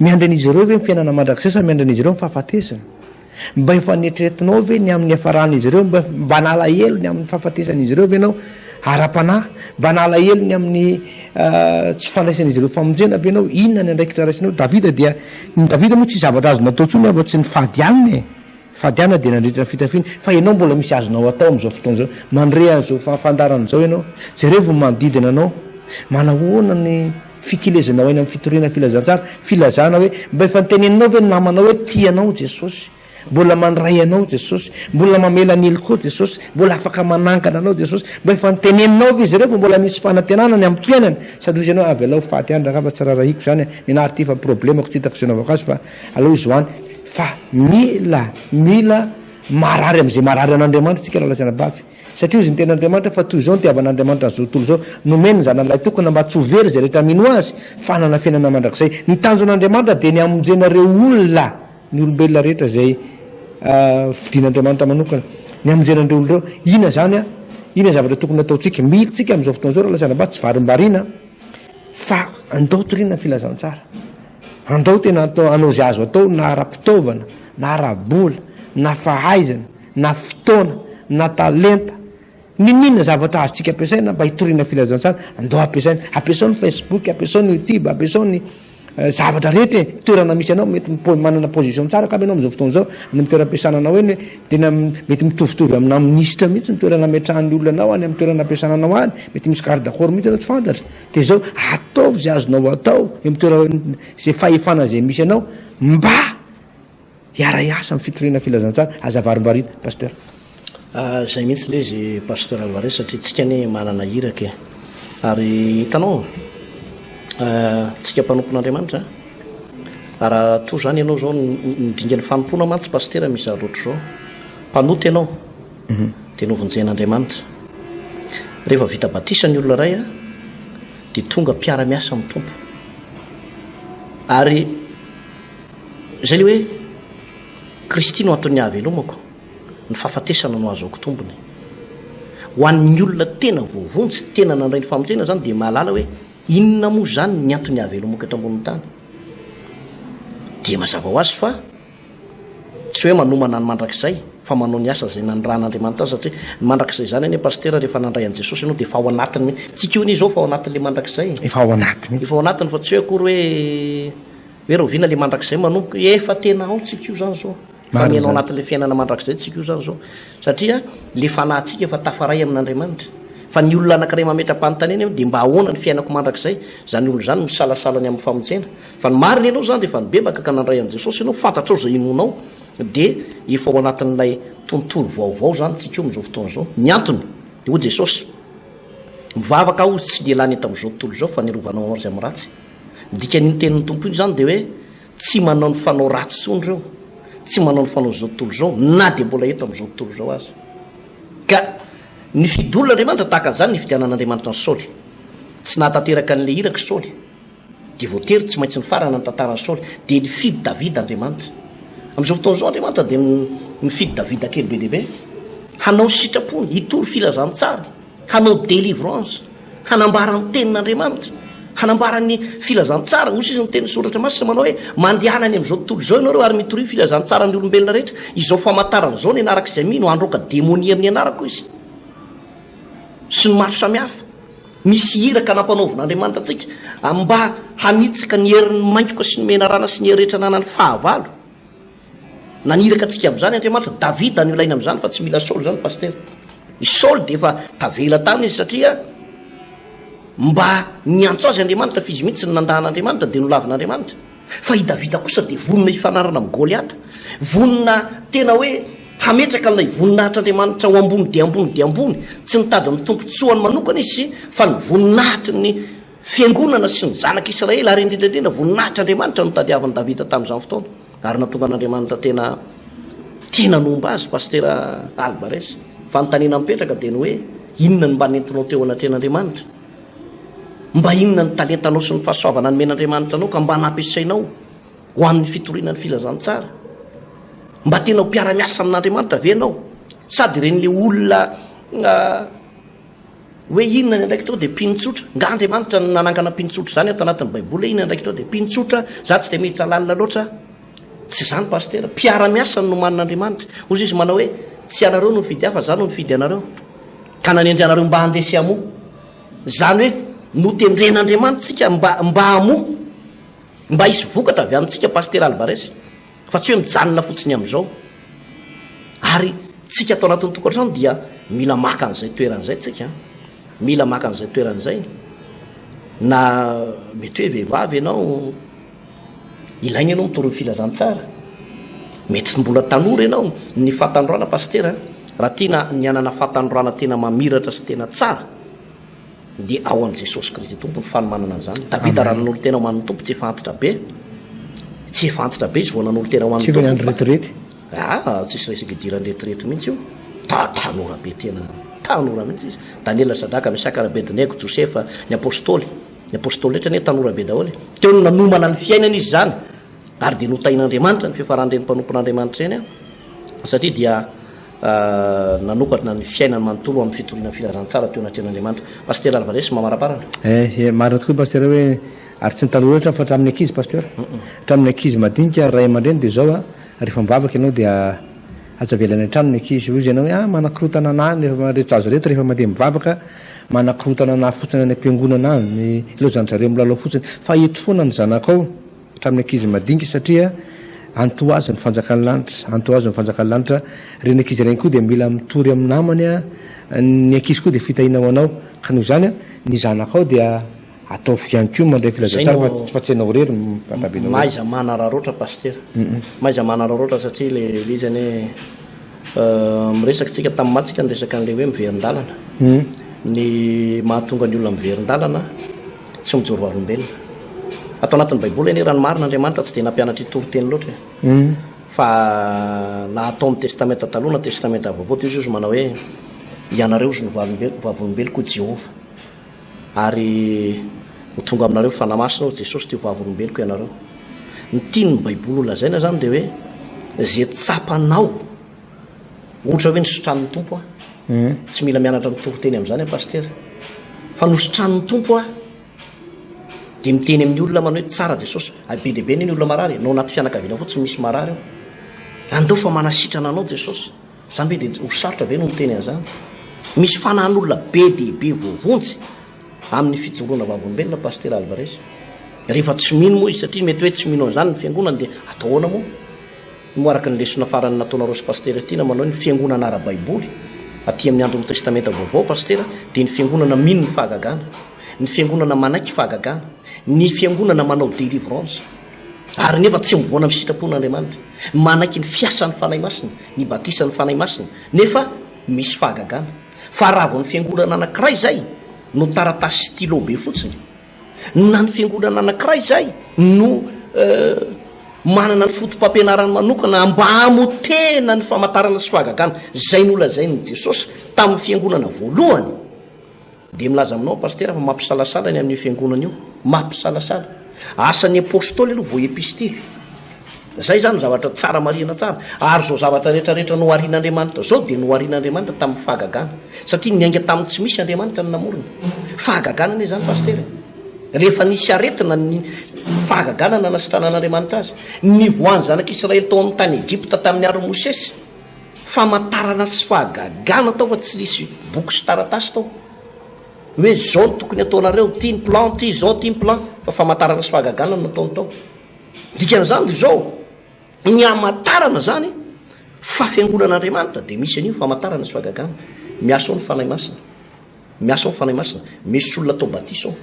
Speaker 2: Miandry an'izy ireo ve ny fiainana mandrakizay sa miandry an'izy ireo ny fahafatesana? Mba efa neritreretinao ve ny amin'ny hiafaran'izy ireo? Mba mba nalahelo ny amin'ny fahafatesan'izy ireo ve ianao ara-panahy? Mba nalahelo ny amin'ny tsy fandraisan'izy ireo famonjena ve ianao? Inona ny andraikitra raisinao? Davida dia, ny Davida moa tsy zavatra azo natao intsony afa-tsy ny fady hanina e! Fadiana dia nandritra ny fitafiana, fa ianao mbola misy azonao atao amin'izao fotoana izao. Mandre an'izao fandaharana izao ianao. Jerevo ny manodidina anao. Manahoana ny fikilezanao aina amin'ny fitoriana filazantsara? Filazana hoe, mba efa noteneninao ve ny namanao hoe tia anao Jesosy? Mbola mandray anao Jesosy? Mbola mamela ny helokao Jesosy? Mbola afaka manangana anao Jesosy? Mba efa noteneninao ve izy ireo fa mbola misy fanantenana ny amin'ny fiainana? Sady hoy izy ianao, avelao ho faty any rangahy fa tsy rarahiko izany e. Ny anah ary ity fa problemako tsy hitako izay anaovako azy fa Aleo izy ho any. Fa mila, mila marary amin'izay marary an'Andriamanitra isika rahalahy sy anabavy. Satria hozy ny tenin'Andriamanitra fa toy izao no tiavan'Andriamanitra an'izao tontolo izao, nomeny ny Zanany lahitokana mba tsy ho very izay rehetra mino Azy, fa hanana fiainana mandrakizay. Ny tanjon'Andriamanitra dia ny hamonjena ireo olona, ny olombelona rehetra izay fidin'Andriamanitra manokana, ny hamonjena an'ireo olona ireo. Inona izany an? Inona ny zavatra tokony hataontsika? Mila isika amin'izao fotoana izao rahalahy sy anabavy, tsy varimbariana fa andao toriana ny filazantsara. Andao tena atao hanao izay azo atao na ara-pitaovana, na ara-bola, na fahaizana, na fotoana, na talenta, n'inon'inona zavatra azontsika ampiasaina mba hitoriana filazantsara, andao ampiasaina. Ampiasao ny Facebook, ampiasao ny YouTube, ampiasao ny zavatra rehetra e. Toerana misy anao, mety manana position tsara angamba ianao amin'izao fotoana izao, any amin'ny toeram-piasana anao eny, tena mety mitovitovy amina minisitra mihitsy ny toerana ametrahan'ny olona anao any amin'ny toerana ampiasana anao any, mety misy garde corps mihitsy ianao tsy fantatra. Dia izao, ataovy izay azonao atao eo amin'ny toerana izay fahefana izay misy anao mba hiara-hiasa amin'ny fitoriana filazantsara. Aza varimbariana, Pasteur.
Speaker 1: Izay mihitsy ilay izy Pasteur Alvarez satria tsika anie manana iraka e. Ary hitanao, tsika mpanompon'Andriamanitra, raha toa izany ianao izao, ny dingan'ny fanompoana mantsy Pasitera misy zavatra ohatr'izao, mpanota ianao. Dia novonjen'Andriamanitra. Rehefa vita batisa ny olona iray dia tonga mpiara-miasa amin'ny Tompo. Ary izay ilay hoe Kristy no anton'ny hahavelomako, ny fahafatesana no ahazoako tombony. Ho an'ny olona tena voavonjy, tena nandray ny famonjena izany dia mahalala hoe inona moa izany ny antony hahavelomako eto ambonin'ny tany. Dia mazava ho azy fa Tsy hoe manomana ny mandrakizay fa manao ny asa izay nanirahan'Andriamanitra azy satria ny mandrakizay izany anie Pasitera rehefa nandray an'i Jesosy ianao dia efa ao anatiny mihitsy. Tsika io anie izao efa ao anatin'ilay mandrakizay e.
Speaker 2: Efa ao anatiny mihitsy.
Speaker 1: Efa ao anatiny fa tsy hoe akory hoe hoe rahoviana ilay mandrakizay manomboka, efa tena ao tsika io izany izao. Efa miaina ao anatin'ilay fiainana mandrakizay tsika io izany izao. Satria ilay fanahintsika efa tafaray amin'Andriamanitra. Fa ny olona anankiray mametra-panontaniana hoe dia mba ahoana ny fiainako mandrakizay? Izany olona izany misalasala ny amin'ny famonjena. Fa ny marina ianao izany rehefa nibebaka ka nandray an'i Jesosy ianao, fantatrao izay inoanao, dia efa ao anatin'ilay tontolo vaovao izany tsika io amin'izao fotoana izao. Ny antony, dia hoy Jesosy, Mivavaka aho hozy tsy ny hialany eto amin'izao tontolo izao fa ny hirovanao azy amin'ny ratsy. Ny dikan'iny tenin'ny Tompo iny izany dia hoe tsy manao ny fanao ratsy intsony ireo, tsy manao ny fanaon'izao tontolo izao na dia mbola eto amin'izao tontolo izao aza. Ka nifidy olona Andriamanitra tahaka an'izany nifidianan'Andriamanitra an'i Saoly. Tsy nahatanteraka an'ilay iraka i Saoly. Dia voatery tsy maintsy nifarana ny tantaran'i Saoly. Dia nifidy Davida Andriamanitra. Amin'izao fotoana izao Andriamanitra dia nifidy Davida kely be dia be. Hanao ny sitrapony, hitory filazantsara, hanao délivrance, hanambara ny tenin'Andriamanitra, hanambara ny filazantsara. Hoy izy ny tenin'ny Soratra Masina manao hoe, Mandehana any amin'izao tontolo izao ianareo ary mitoria filazantsara amin'ny olombelona rehetra. Izao famantarana izao ny anarako izay mino, handroaka demonia amin'ny anarako izy. Sy ny maro samihafa. Misy iraka nampanaovin'Andriamanitra antsika mba hanitsaka ny herin'ny maingoka sy ny menarana sy ny hery rehetra ananan'ny fahavalo. Naniraka antsika amin'izany Andriamanitra. Davida no ilaina amin'izany fa tsy mila Saoly izany Pasitera. I Saoly dia efa tavela tany izy satria mba niantso azy Andriamanitra fa izy mihitsy no nandà an'Andriamanitra dia nolavin'Andriamanitra. Fa i Davida kosa dia vonona hifanarana amin'i Goliata. Vonona tena hoe hametraka an'ilay voninahitr'Andriamanitra ho ambony dia ambony dia ambony. Tsy nitady ny tombontsoany manokana izy fa ny voninahitry ny fiangonana sy ny zanak'Israely ary indrindra indrindra voninahitr'Andriamanitra no tadiavin'i Davida tamin'izany fotoana. Ary nahatonga an'Andriamanitra tena tena nomba azy Pasitera Alvarez. Fanontaniana mipetraka dia ny hoe inona no mba nentinao teo anatrehan'Andriamanitra? Mba inona ny talentanao sy ny fahasoavana nomen'Andriamanitra anao ka mba nampiasainao ho amin'ny fitoriana ny filazantsara? Mba tena ho mpiara-miasa amin'Andriamanitra ve ianao? Sady ireny le olona hoe inona ny andraikitrao dia mpino tsotra. Nga Andriamanitra no nanangana mpino tsotra izany ato anatin'ny Baiboly hoe inona ny andraikitrao dia mpino tsotra, za tsy dia miditra lalina loatra. Tsy izany Pasitera, mpiara-miasa no nomanin'Andriamanitra. Hoy izy manao hoe tsy ianareo no nifidy ahy fa za no nifidy anareo. Ka nanendry anareo mba handeha sy hamoa. Izany hoe notendren'Andriamanitra isika mba mba hamoa, mba hisy vokatra avy amintsika Pasitera Alvarez, fa tsy hoe mijanona fotsiny amin'izao. Ary tsika ato anatin'ny tokantrano dia mila maka an'izay toerana izay tsika, mila maka an'izay toerana izay. Na mety hoe vehivavy ianao, Ilaina ianao mitory ny filazantsara. Mety mbola tanora ianao. Ny fahatanorana Pasitera, raha tiana ny hanana fahatanorana tena mamiratra sy tena tsara, dia ao amin'i Jesosy Kristy Tompo ny fanomanana an'izany. Davida raha nanolo-tena ho an'ny Tompo tsy efa antitra be. Tsy efa antitra be izy vao nanolo-tena ho an'ny
Speaker 2: Tsy
Speaker 1: Tompo.
Speaker 2: efa niandry retirety.
Speaker 1: Ah, tsisy resaka idiran'ny retirety mihitsy io. Ta tanora be tena tanora mihitsy izy. Daniela, Sadraka, Mesaka, Abednego, Josefa, ny Apostoly. Ny Apostoly rehetra anie tanora be daholo e. Teo no nanomana ny fiainany izy izany, ary dia notahin'Andriamanitra ny fiafaran'ireny mpanompon'Andriamanitra ireny, satria dia nanokana ny fiainany manontolo ho amin'ny fitoriana ny filazantsara teo anatrehan'Andriamanitra. Pasitera Alvarez, mamaraparana.
Speaker 2: Eh, eh, marina tokoa Pasitera hoe ary tsy ny tanora loatra fa hatramin'ny ankizy Pasitera. Hatramin'ny ankizy madinika, ray aman-dreny dia izao a, rehefa mivavaka ianao dia Aza avela any an-trano ny ankizy. Hoy izy ianao hoe, ah, manakorotana anah ny reto zaza reto rehefa mandeha mivavaka, manakorotana anah fotsiny any am-piangonana any, ilaozan-dry zareo milalao fotsiny. Fa eto foana ny zanakao, hatramin'ny ankizy madinika, satria antohazo ny fanjakan'ny lanitra, antohazo ny fanjakan'ny lanitra. Ireny ankizy ireny koa dia mila mitory amin'ny namany, ny ankizy koa dia fitahiana ho anao. Ka noho izany, ny zanakao dia. Ataovy ihany koa mandray filazantsara fa fa tsy ianao irery no mpandabenao irery.
Speaker 1: Mahaiza manararaotra Pasitera. Mahaiza manararaotra satria le le izy anie miresaka tsika tamin'ny maty tsika niresaka an'le hoe miverin-dalana. Ny mahatonga ny olona miverin-dalana tsy mijoro vavolombelona. Ato anatin'ny baiboly anie raha ny marina Andriamanitra tsy dia nampianatra hitory teny loatra e. Fa na atao amin'ny Testamenta Taloha na Testamenta Vaovao dia hozy izy manao hoe, Ianareo hozy no vavolombeloko hoy Jehovah. Ary ho tonga aminareo ny Fanahy Masina hoy Jesosy dia ho vavolombeloko ianareo. Ny tian'ny Baiboly ho lazaina izany dia hoe izay tsapanao, ohatra hoe nositranin'ny Tompo aho. Tsy mila mianatra mitory teny amin'izany aho Pasitera. Fa nositranin'ny Tompo aho. Dia miteny amin'ny olona manao hoe tsara Jesosy. Ary be dia be anie ny olona marary e. Na ao anaty fianakaviana fotsiny misy marary ao. Andao fa manasitrana anao Jesosy. Izany ve dia ho sarotra ve no miteny an'izany? Misy fanahin'olona be dia be voavonjy amin'ny fijoroana vavolombelona Pasitera Alvarez. Rehefa tsy mino moa izy satria mety hoe tsy mino an'izany ny fiangonany dia atao ahoana moa? Moa araka ny lesona farany nataonareo sy Pasitera Tiana manao hoe ny fiangonana ara-baiboly aty amin'ny andron'ny Testamenta Vaovao Pasitera dia ny fiangonana mino ny fahagagana. Ny fiangonana manaiky fahagagana, ny fiangonana manao délivrance, ary nefa tsy mivoana amin'ny sitrapon'Andriamanitra, manaiky ny fiasan'ny Fanahy Masina, ny batisan'ny Fanahy Masina, nefa misy fahagagana. Fa raha vao ny fiangonana anankiray izay no taratasy stylo be fotsiny, na ny fiangonana anankiray izay no manana ny foto-pampianarany manokana mba hamotehana ny famantarana sy fahagagana izay nolazain'i Jesosy tamin'ny fiangonana voalohany, Dia milaza aminao Pasitera fa mampisalasala ny amin'io fiangonana io. Mampisalasala. Asan'ny Apostoly aloha vao epistily. Zay zany zavatra tsara marihina tsara. Ary izao zavatra rehetra rehetra noharian'Andriamanitra izao dia noharian'Andriamanitra tamin'ny fahagagana. Satria niainga tamin'ny tsy misy Andriamanitra no namorona. Fahagagana anie izany Pasitera e. Rehefa nisy aretina ny fahagagana nanasitranan'Andriamanitra azy. Nivoahan'ny zanak'Israely tao amin'ny tany Egypta tamin'ny andron'i Mosesy. Famantarana sy fahagagana tao fa tsy nisy boky sy taratasy tao hoe zao no tokony ataonareo, ty ny plan, ty zao, ty ny plan, fa famantarana sy fahagagana no nataony tao. Dikan'izany dia zao, ny hamantarana zany fa fiangonan'Andriamanitra dia misy an'io famantarana sy fahagagana. Miasa ao ny Fanahy Masina. Miasa ao ny Fanahy Masina. Misy olona atao batisa ao.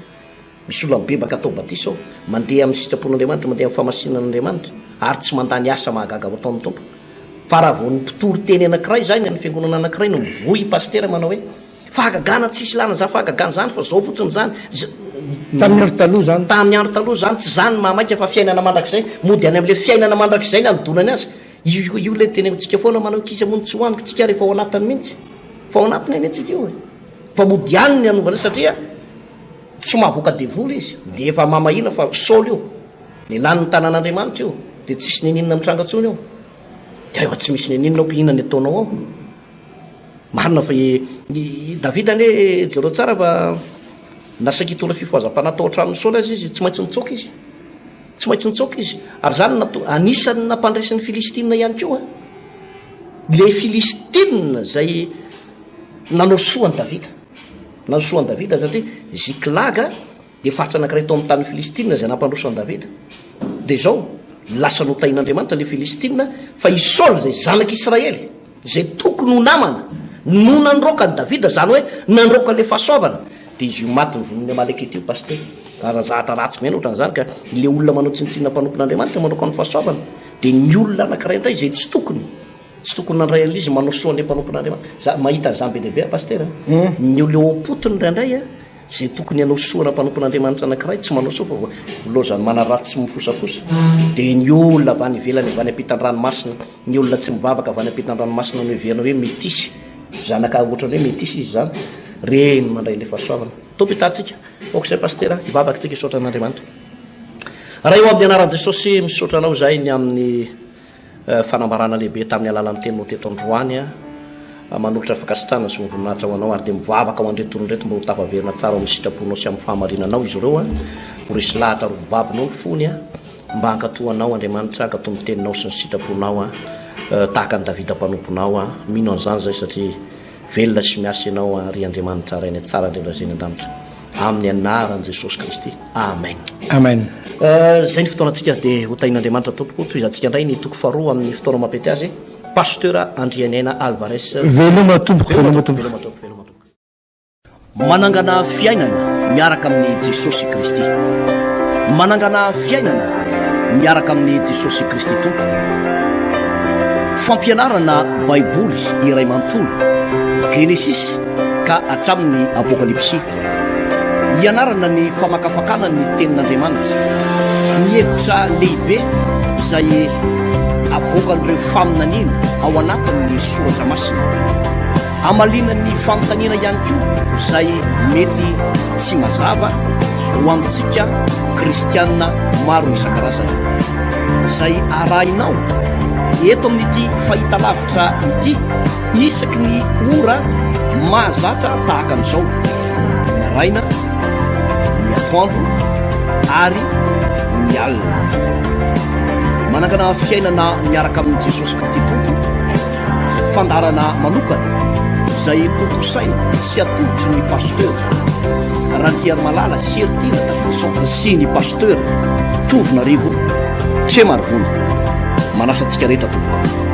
Speaker 1: Misy olona mibebaka atao batisa ao. Mandeha amin'ny sitrapon'Andriamanitra, mandeha amin'ny fahamasinan'Andriamanitra, ary tsy mandà ny asa mahagaga ho ataon'ny Tompo. Fa raha vao ny mpitory teny anankiray izany, any fiangonana anankiray no mivoy pasitera manao hoe, fahagagana tsisy ilana izany fahagagana izany fa izao fotsiny izany.
Speaker 2: Tamin'ny andro taloha izany.
Speaker 1: Tamin'ny andro taloha izany, tsy izany ny mahamaika fa fiainana mandrakizay. Mody any amin'ilay fiainana mandrakizay ny anodonany azy. Io io ilay tenenitsika foana manao hoe kisa moa no tsy hohaniko tsika ary efa ao anatiny mihitsy. Fa ao anatiny anie tsika io e. Fa mody any ny hanovana azy satria tsy mahavoaka devoly izy. Dia efa mamahina fa Saoly io. Lehilahy ny tanan'Andriamanitra io. Dia tsisy neninona mitranga intsony eo. Dia rehefa tsy misy neninona aoka inona ny ataonao ao. Marina fa i Davida anie jereo tsara fa nasaky hitondra fifohazam-panahy tao an-tranon'i Saoly aza izy, tsy maintsy nitsoaka izy. Tsy maintsy nitsoaka izy. Ary izany no nato, anisan'ny nampandresy ny Filistina ihany koa. Ilay Filistina izay nanao soa an'i Davida. Nanao soa an'i Davida satria Ziklaga dia faritra anankiray tao amin'ny tanin'ny Filistina izay nampandroso an'i Davida. Dia izao, lasa notahin'Andriamanitra ilay Filistina, fa i Saoly izay zanak'Israely, Izay tokony ho namana no nandroaka an'i Davida, izany hoe nandroaka ilay fahasoavana, dia izy io maty novonoin'ny Amalekita io, Pasitera. Raha zahatra ratsy miheno ohatran'izany ka ilay olona manao tsinontsinona mpanompon'Andriamanitra mandroaka ny fahasoavana, dia ny olona anankiray indray izay tsy tokony, tsy tokony nandray an'ilay izy manao soa an'ilay mpanompon'Andriamanitra. Za mahita an'izany be dia be aho, Pasitera. Ny olona eo am-potony indraindray a, Izay tokony hanao soa ana mpanompon'Andriamanitra anankiray tsy manao soa fa lozan'ny manaratsy sy mifosafosa. Dia ny olona avy any ivelany avy any ampitan-dranomasina, ny olona tsy mivavaka avy any ampitan-dranomasina no heverina hoe metisy, zanaka ohatran'ny hoe metisy izy izany, reny mandray ilay fahasoavana. Tompo hitantsika. Aoka izay Pasitera, hivavaka isika hisaotra an'Andriamanitra. Ray ô amin'ny anaran'i Jesosy, misaotra anao izahay ny amin'ny Fanambarana lehibe tamin'ny alalan'ny teninao teto androany manolotra fankasitrahana sy voninahitra ho anao ary dia mivavaka ho an'ireto olona ireto mba ho tafaverina tsara ao amin'ny sitraponao sy amin'ny fahamarinanao izy ireo ho resy lahatra ary ho babonao ny fony mba hankatò anao Andriamanitra hankatò ny teninao sy ny sitraponao tahaka an'i Davida mpanomponao mino an'izany izay satria Velona sy miasa Ianao ry Andriamanitra Rainay tsara indrindra izay any an-danitra. Amin'ny anaran'i Jesosy Kristy. Amen.
Speaker 2: Amen.
Speaker 1: Izay ny fotoanantsika dia ho tahin'Andriamanitra tompoko. Tohizantsika indray ny toko faharoa amin'ny fotoana mampety azy. Pasteur Andrianaina Alvarez.
Speaker 2: Veloma tompoko, veloma tompoko. Veloma tompoko, veloma tompoko.
Speaker 1: Manangana fiainana miaraka amin'i Jesosy Kristy. Manangana fiainana miaraka amin'i Jesosy Kristy Tompo. Fampianarana Baiboly iray manontolo, Genesisy ka hatramin'ny Apokalypsy. Ianarana ny famakafakana ny Tenin'Andriamanitra, ny hevitra lehibe izay avoakan'ny. avoakan'ireo faminaniana ao anatin'ny soratra masina. Hamaliana ny fanontaniana ihany koa izay mety tsy mazava ho antsika kristiana maro isan-karazany. Izay arahinao eto amin'ity fahitalavitra ity isaky ny ora mahazatra tahaka an'izao, ny maraina, ny atoandro ary ny alina. Manangana fiainana miaraka amin'i Jesosy Kristy Tompo. Fandaharana manokana izay tontosaina sy atolotry ny Pasteur Randriarimalala Heritiana Davidson sy ny Pasteur Tovonarivo Tremarivony. Manasa antsika rehetra tompoko.